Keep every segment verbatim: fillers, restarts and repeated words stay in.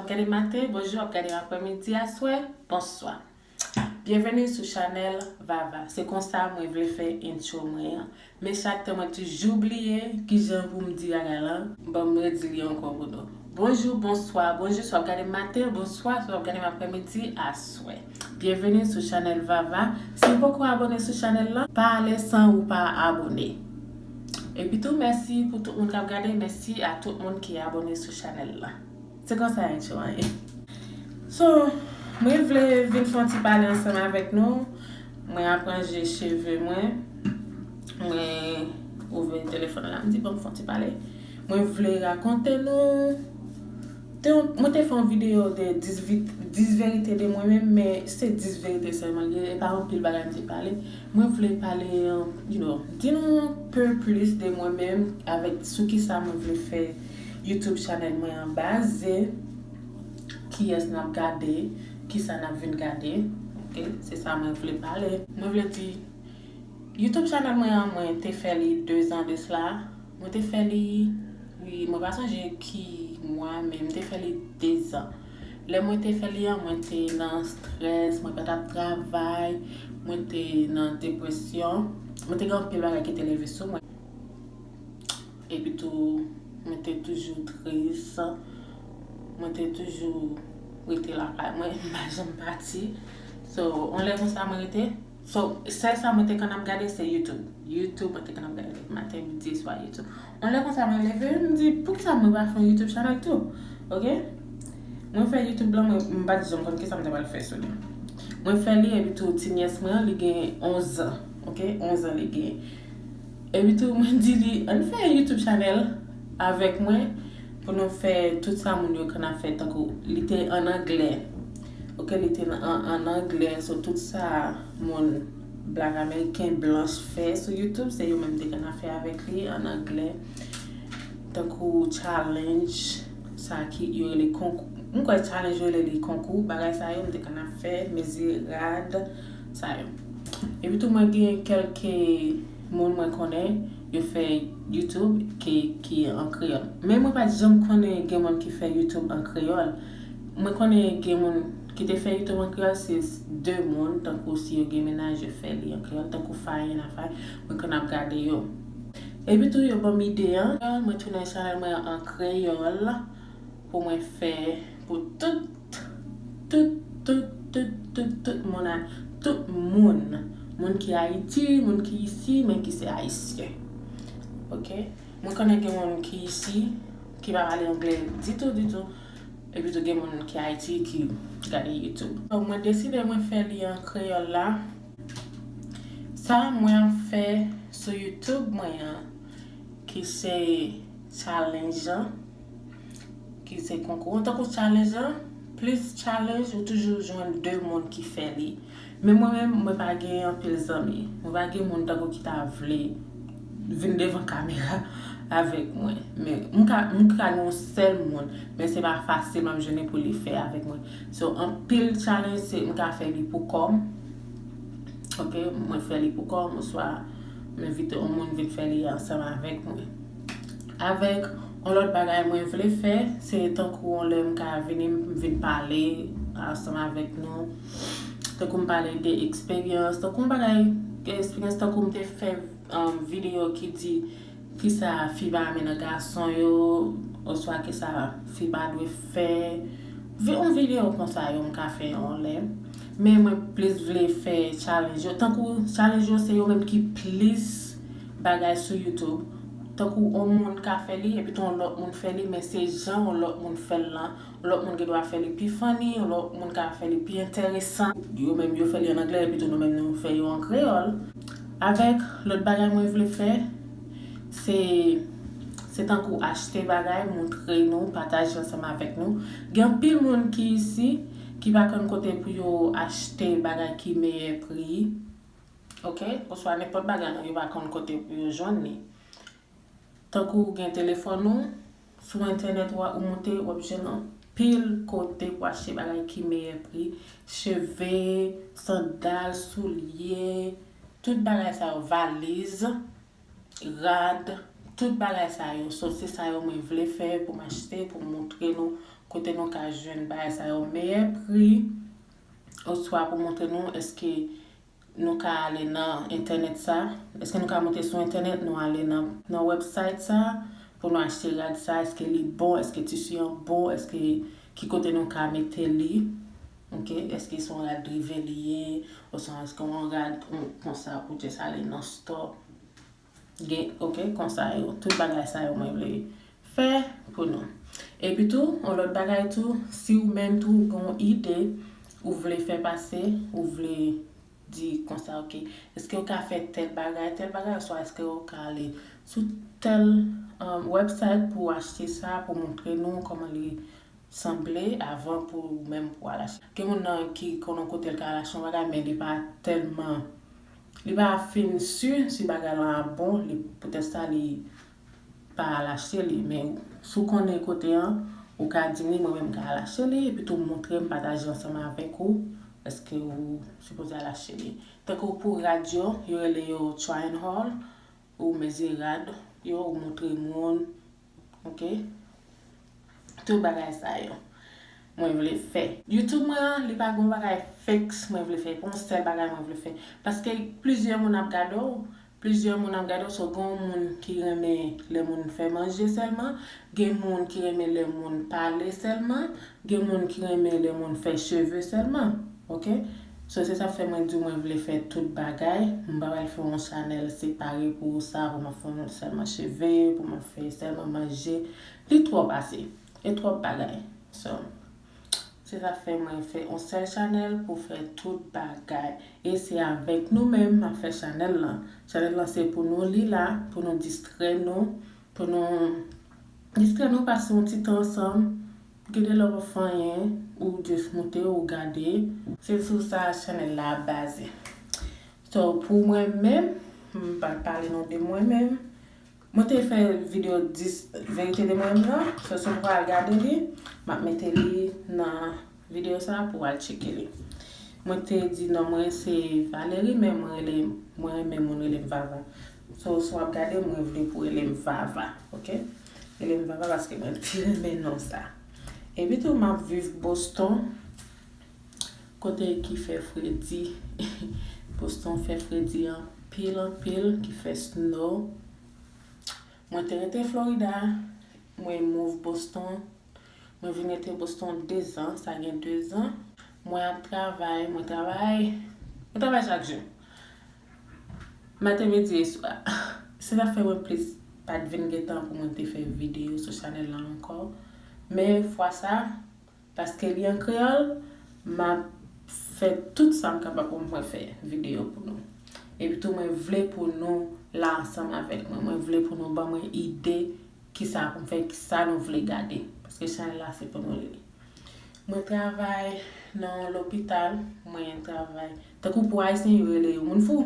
Gade maten, bonjou, ap gade aprèmidi, aswè, bonswa. Byenveni sou chanèl Vava. Se konsa mwen vle fè intro mwen an. Men chak tan mwen toujou bliye kijan pou m di bagay lan. Bon, m redi li ankò pou nou. Bonjou, bonswa, bonjou, si w ap gade maten, bonswa, si w ap gade aprèmidi, aswè. Byenveni sou chanèl Vava. Si w poko abòne sou chanèl lan, pa ale san ou pa abòne. Epi tou, mèsi pou tout moun k ap gade, mèsi a tout moun ki abòne sou chanèl lan. Se konsa intro an ye. So, mwen vle vin fè yon ti pale ansanm avèk nou. Mwen ap ranje cheve mwen. Mwen ouvè telefòn la, m di, "Bon, m fè yon ti pale." Mwen vle rakonte nou. Te yon- mwen te fè yon videyo de dis vi- dis verite de mwen menm, men se dis verite sèlman l ye, e pa anpil bagay m te pale. Mwen vle pale, you know, di nou yon pe plis de mwen menm, avèk sou kisa mwen vle fè YouTube chanèl mwen an baze, kiyès n ap gade, kisa n ap vin gade. Ok, se sa mwen vle pale. Mwen vle di, YouTube chanèl mwen an, mwen te fè li de zan de sila. Mwen te fè li, wi, mwen pa sonje ki mwa, men m te fè li de zan. Lè mwen te fè li an, mwen te nan strès, mwen pa t ap travay, mwen te nan depresyon. Mwen te gen anpil bagay ki te leve sou mwen. Epi tou, mwen te toujou tris. Mwen te toujou rete lakay mwen, m pa janm pati. So, yon lè konsa mwen rete. So, sèl sa mwen te konn ap gade, se YouTube. YouTube, mwen te konn ap gade maten, midi, swa YouTube. Yon lè konsa mwen leve, m di, "Poukisa mwen pa fè yon YouTube chanèl tou?" Ok? Mwen fè YouTube lan, mwen, m pa t janm konn kisa m ta pral fè sou li. Mwen fè li, epi tou, ti nyès mwen an, li gen onz an. Ok? Onz an li gen. Epi tou, mwen di li, "Ann fè YouTube chanèl avèk mwen pou nou fè tout sa moun yo konn ap fè, tankou li te an anglè." Ok, li te an, an anglè, so tout sa moun black ameriken blanch fè sou YouTube, se yo menm te konn ap fè avèk li an anglè. Tankou challenge, sa ki yo rele konkou. M kwè challenge yo rele li konkou, bagay sa yo m te konn ap fè, mezi rad, sa yo. Epi tou mwen gen kèlke moun mwen konnen, yo fè YouTube ki, ki an kreyòl. Men mwen pa t janm konnen gen moun ki fè YouTube an kreyòl. Mwen konnen gen moun ki te fè YouTube an kreyòl, se de moun, tankou si yo gen mennaj, yo fè li an kreyòl, tankou Faye Nafay, mwen konn ap gade yo. Epi tou, yo ban m ide an, mwen tounen chanèl mwen an kreyòl pou mwen fè pou tout, tout, tout, tout, tout, tout moun, a, tout moun. Moun ki Ayiti, moun ki isi, men ki se Ayisyen. Ok? Mwen konnen gen moun ki isi, ki pa pale anglè ditou, ditou. Epi tou gen moun ki Ayiti, ki gade YouTube. Donk, mwen deside mwen fè li an kreyòl la. Sa mwen ap fè sou YouTube mwen an, ki se challenge an, ki se konkou an. Tankou challenge an, plis challenge, ou toujou jwenn de moun ki fè li. Men mwen menm, mwen pa gen anpil zanmi. Mwen pa gen moun tankou ki ta vle vin devan kamera avèk mwen. Men m ka, m ka gen yon sèl moun, men se pa fasil m ap jwenn pou li fè avèk mwen. So, anpil challenge, se m ka fè li pou kò m. Ok, mwen fè li pou kò m, oswa m envite yon moun vin fè li ansanm avèk mwen. Avèk yon lòt bagay mwen vle fè, se tankou yon lè m ka vini, m vin pale ansanm avèk nou. Tankou m pale de eksperyans, tankou yon bagay, eksperyans tankou m te fè, um, videyo ki di kisa fi pa renmen nan gason yo, oswa kisa fi pa dwe fè. Vi-, yon videyo konsa yo m ka fè yon lè. Men mwen plis vle fè challenge yo. Tankou challenge yo se yo menm ki plis bagay sou YouTube. Tankou yon moun ka fè li, epi tou yon lòt moun fè li, men se jan yon lòt moun fè l lan. Yon lòt moun gen dwa fè li pi funny, yon lòt moun ka fè li pi enteresan. Yo menm yo fè li an anglè, epi tou nou menm nou fè yo an kreyòl. Avèk lòt bagay mwen vle fè, se, se tankou achte bagay, montre nou, pataje ansanm avèk nou. Gen anpil moun ki isi, ki pa konn kote pou yo achte bagay ki meyè pri. Ok? Oswa nenpòt bagay, non, yo pa konn kote pou yo jwenn li. Tankou ou gen telefòn ou, sou entènèt ou, ou monte, w ap jwenn anpil kote pou achte bagay ki meyè pri. Cheve, sandal, soulye, tout bagay sa yo, valiz, rad, Tout bagay sa yo, so se sa yo mwen vle fè pou m achte, pou m montre nou kote nou ka jwenn bagay sa yo meyè pri, oswa pou montre nou èske nou ka ale nan entènèt sa, èske nou ka monte sou entènèt, nou ale nan, nan website sa, pou nou achte rad sa, èske li bon, èske tisi an bon, èske ki kote nou ka mete li, ok, èske se yon rad rive li ye, oswa èske yon rad konsa pou just ale nan store. Gen, ok, konsa yo, tout bagay sa yo mwen vle fè pou nou. Epi tou, yon lòt bagay tou, si ou menm tou ou gen yon ide ou vle fè pase, ou vle di konsa, ok, èske ou ka fè tèl bagay, tèl bagay, oswa èske ou ka ale sou tèl, um, website pou achte sa, pou montre nou kòman li sanble avan pou ou menm pou al achte. Gen moun nan ki konnen kote l ka al achte yon bagay, men li pa tèlman, li pa fin si si bagay lan ap bon, li poutèt sa li pa al achte li. Men si w konnen kote an, ou ka di m li, mwen menm m ka al achte li, epi tou montre m, pataje ansanm avèk ou, èske ou sipoze al achte li. Tankou pou rad yo, yo rele yo try on haul, ou mezi rad yo, ou montre moun, ok? Tout bagay sa yo, mwen vle fè. YouTube mwen an, li pa gon bagay fiks mwen vle fè, pa yon sèl bagay mwen vle fè. Paske plizyè moun ap gade w, plizyè moun ap gade w, so gen yon moun ki renmen lè moun fè manje sèlman, gen moun ki renmen lè moun pale sèlman, gen moun ki renmen lè moun fè cheve sèlman, ok? So, se sa k fè mwen di w mwen vle fè tout bagay. M pa pral fè yon chanèl separe pou sa, pou mwen fè sèlman cheve, pou mwen fè sèlman manje. Li twòp ase. E twòp bagay. So, se sa k fè mwen fè yon sèl chanèl pou fè tout bagay. E se avèk nou menm m ap fè chanèl lan. Chanèl lan se pou nou li la, pou nou distrè nou, pou nou distrè nou, pase yon ti tan ansanm. Gade lè w ap fè anyen, ou just moute, ou gade. Se sou sa chanèl la ap baze. So, pou mwen menm, m pa pale non de mwen menm. Mwen te fè videyo dis verite de mwen menm lan. So, si w pa al gade li, m ap mete li nan videyo sa pou w al tcheke li. Mwen te di non mwen se Valerie, men mwen rele, mwen renmen moun rele m Vava. So, si w ap gade, mwen vle pou rele m Vava, ok? Rele m Vava paske mwen te renmen non sa. Epi tou, m ap viv Boston, kote ki fè fredi. Boston fè fredi anpil, anpil, ki fè snow. Mwen te rete Florida, mwen move Boston. Mwen vin rete Boston de zan, sa gen de zan. Mwen ap travay, mwen travay, mwen travay chak jou. Maten, midi e swa. Se sa fè mwen plis pa t vin gen tan pou mwen te fè videyo sou chanèl la ankò. Men fwa sa, paske li an kreyòl, m ap fè tout sa m kapab pou mwen fè videyo pou nou. Epi tou, mwen vle pou nou la ansanm avèk mwen. Mwen vle pou nou ban mwen ide kisa pou m fè, kisa nou vle gade. Paske chanèl la se pou nou li. Mwen travay nan lopital, mwen travay. Tankou pou Ayisyen, yo rele yo moun fou.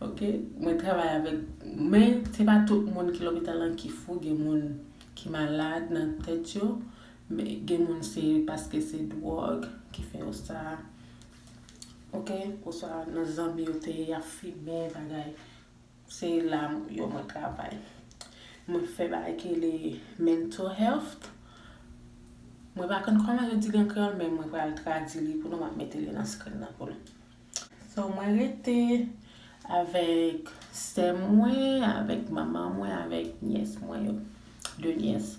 Ok? Mwen travay avèk, men se pa tout moun ki lopital lan ki fou, gen moun ki malad nan tèt yo, men gen moun se paske se dwòg ki fè yo sa. Ok? Oswa nan zanmi yo te ye, y ap fimen, bagay. Se la yo mwen travay. Mwen fè bagay ki rele mental health. Mwen pa konn kòman yo di li an kreyòl, men mwen pral tradui li pou nou, m ap mete li nan screen nan pou nou. So, mwen rete avèk sè mwen, avèk manman mwen, avèk nyès mwen yo. De nyès.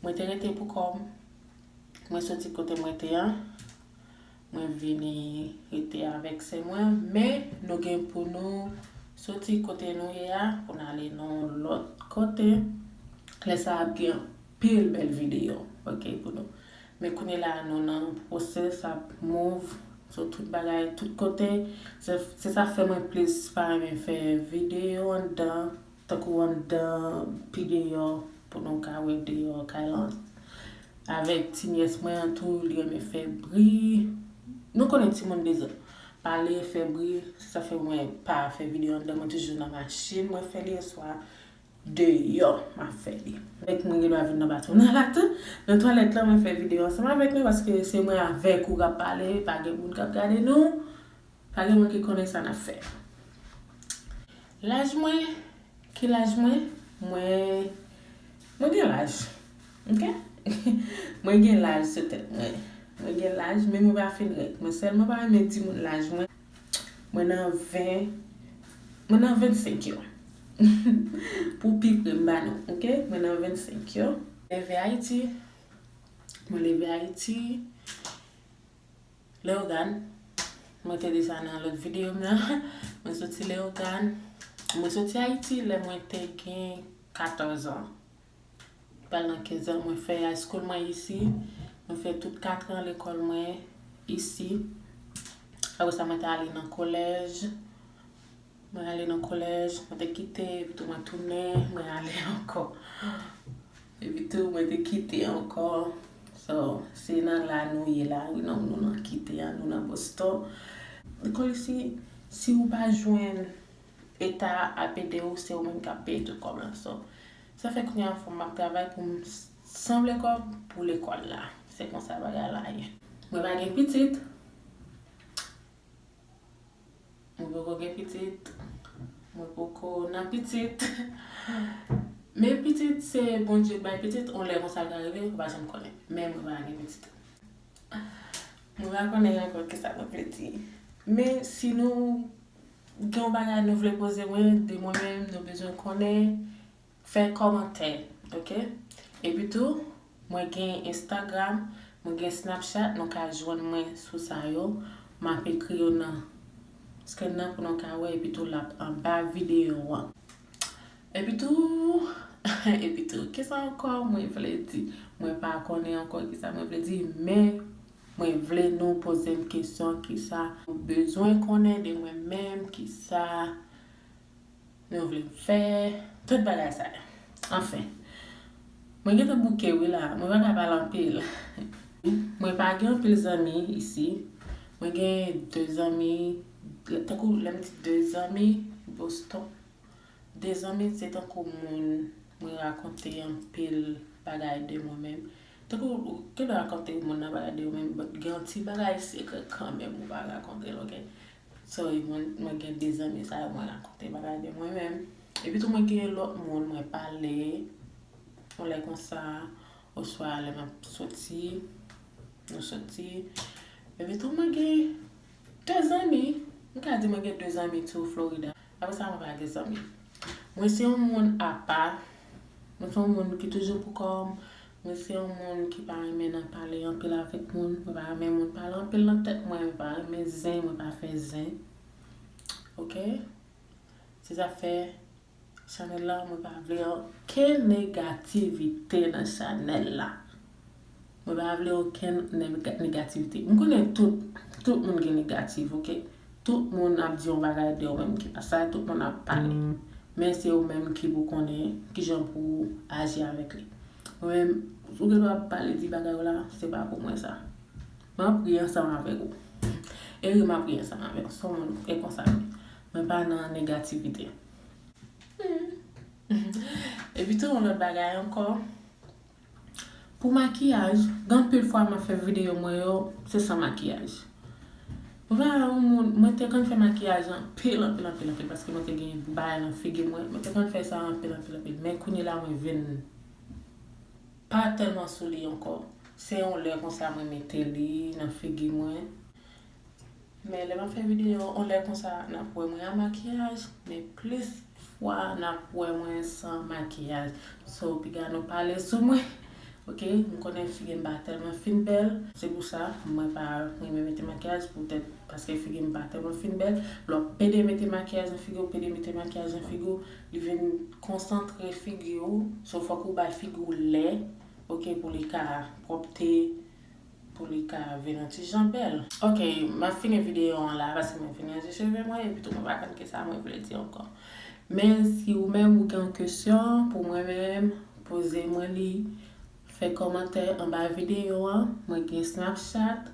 Mwen te rete pou kò m. Mwen soti kote mwen te an. Mwen vini rete avèk sè mwen, men nou gen pou nou soti kote nou ye a, pou n ale nan yon lòt kote. Lè sa ap gen anpil bèl videyo, ok, pou nou. Men kounye la, nou nan pwosès ap move, so tout bagay, tout kote. Se, se sa fè mwen plis pa renmen fè videyo anndan, tankou anndan, pi deyò, pou nou ka wè deyò kay lan. Avèk ti nyès mwen an tou, li renmen fè bri. Nou konnen timoun de zan. Pale, fè bri, se sa fè mwen pa fè videyo anndan, mwen toujou nan machin, mwen fè li, oswa deyò, m ap fè li. Avèk mwen gen dwa vin nan batwòm nan la tou. Nan twalèt lan, mwen fè videyo ansanm avèk nou, paske se mwen avèk ou k ap pale, pa gen moun k ap gade nou, pa gen moun ki konnen sa n ap fè. Laj mwen, ki laj mwen? Mwen, mwen gen laj. Ok? Mwen gen laj sou tèt mwen. Mwen gen laj, men mwen pa fin rèd. Mwen sèlman pa renmen di moun laj mwen. Mwen nan ven, mwen nan vennsenk yo. Pou pi pre m ba nou, ok? Mwen nan vennsenk yo. Leve Ayiti. Mwen leve Ayiti. Leyogàn. Mwen te di sa nan lòt videyo m nan. Mwen soti Leyogàn. Mwen soti Ayiti lè mwen te gen katòz an. Pral nan kenz an, mwen fè high school mwen isi. Mwen fè tout kat an lekòl mwen isi. Apre sa, mwen te ale nan kolèj. Mwen ale nan kolèj, mwen te kite, epi tou mwen tounen, mwen ale ankò. Epi tou, mwen te kite ankò. So, se nan la nou ye la, wi, non, nou nan kite a, nou nan Boston. Lekòl isi, si ou pa jwenn eta a ap ede ou, se ou menm k ap peye tout kòb la. So, sa fè kounye a fò m ap travay pou m s-, sanble kòb pou lekòl la. Se konsa bagay la ye. Mwen pa gen pitit. Mwen poko gen pitit. Mwen poko nan pitit. Men pitit, se Bondye k bay pitit. On lè konsa l ka rive, ou pa janm konnen. Men mwen pa gen pitit. Mwen pa konnen ankò kisa mwen vle di. Men si nou gen yon bagay nou vle poze mwen, de mwen menm, nou bezwen konnen, fè kòmantè, ok? Epi tou, mwen gen Instagram, mwen gen Snapchat, nou ka jwenn mwen sou sa yo. M ap ekri yo nan, screen nan pou nou ka wè, epi tou l ap anba videyo an. Epi tou, epi tou, kisa ankò mwen vle di? Mwen pa konnen ankò kisa mwen vle di, men mwen vle nou poze m kesyon, kisa nou bezwen konnen de mwen menm, kisa nou vle m fè, tout bagay sa yo. Anfen, mwen gentan bouke wi la, mwen pa ka pale anpil. Mwen pa gen anpil zanmi isi. Mwen gen de zanmi, tankou lè m di de zanmi, Boston. De zanmi se tankou moun mwen rakonte anpil bagay de mwen menm. Tankou ou genlè rakonte moun nan bagay de ou menm, but gen yon ti bagay sekrè kanmenm ou pa rakonte l, ok? So, mwen, mwen gen de zanmi sa yo mwen rakonte bagay de mwen menm. Epi tou mwen gen lòt moun mwen pale, yon lè konsa, oswa lè m ap soti, nou soti. Epi tou mwen gen de zanmi, m ka di mwen gen de zanmi tou Florida. Apre sa, mwen pa gen zanmi. Mwen se yon moun apa. Mwen se yon moun ki toujou pou kò m. Mwen se yon moun ki pa renmen nan pale anpil avèk moun. Mwen pa renmen moun pale anpil nan tèt mwen. Mwen pa renmen zen, mwen pa fè zen. Ok? Se sa fè chanèl la, mwen pa vle okenn negativite nan chanèl la. Mwen pa vle okenn nega-, negativite. M konnen tout, tout moun gen negatif, ok? Tout moun ap di yon bagay de ou menm ki pa sa, tout moun ap pale. Men se ou menm ki pou konnen kijan pou aji avèk li. Ou menm, ou gen dwa ap pale, di bagay ou la, se pa pou mwen sa. M ap ri ansanm avèk ou. E ri m ap ri ansanm avèk ou. Se yon moun e konsa. Mwen pa nan negativite. Epi tou, yon lòt bagay ankò. Pou makiyaj, gen anpil fwa m ap fè videyo mwen yo, se san makiyaj. Mwen pa yon moun, mwen te konn fè makiyaj anpil, anpil, anpil, anpil, paske mwen te gen bagay nan figi mwen. Mwen te konn fè sa anpil, anpil, anpil. Men kounye la, mwen vin pa tèlman sou li ankò. Se yon lè konsa mwen mete li nan figi mwen. Men lè m ap fè videyo, yon lè konsa n ap wè mwen a makiyaj, men plis fwa n ap wè mwen san makiyaj. So, piga nou pale sou mwen. Ok, m konnen figi m pa tèlman fin bèl. Se pou sa, mwen pa renmen mete makiyaj poutèt paske figi m pa tèlman fin bèl. Lè w pede mete makiyaj nan figi w, pede mete makiyaj nan figi w, li vin konsantre figi w. So, fòk ou bay figi w lè, ok, pou li ka pwòpte, pou li ka vin yon ti jan bèl. Ok, m ap fini videyo an la paske mwen fin ranje cheve mwen, epi tou mwen pa konn kisa mwen vle di ankò. Men si ou menm ou gen yon kesyon pou mwen menm, poze mwen li, fè kòmantè anba videyo an. Mwen gen Snapchat,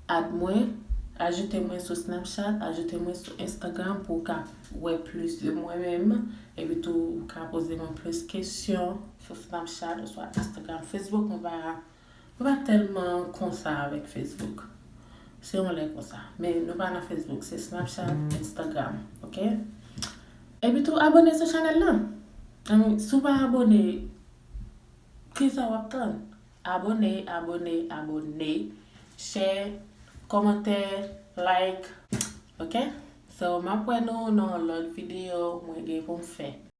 add mwen, ajoute mwen sou Snapchat, ajoute mwen sou Instagram pou w ka wè plis de mwen menm. Epi tou, ou ka poze mwen plis kesyon sou Snapchat oswa Instagram, Facebook, mwen pa Mwen pa tèlman konsa avèk Facebook. Se yon lè konsa. Men nou pa nan Facebook, se Snapchat, Instagram, ok? Epi tou, abòne sou chanèl lan. Ann, si w pa abòne, kisa w ap tann? Abòne, abòne, abòne. Share, kòmantè, like. Ok? So, m ap wè nou nan yon lòt videyo mwen gen pou m fè.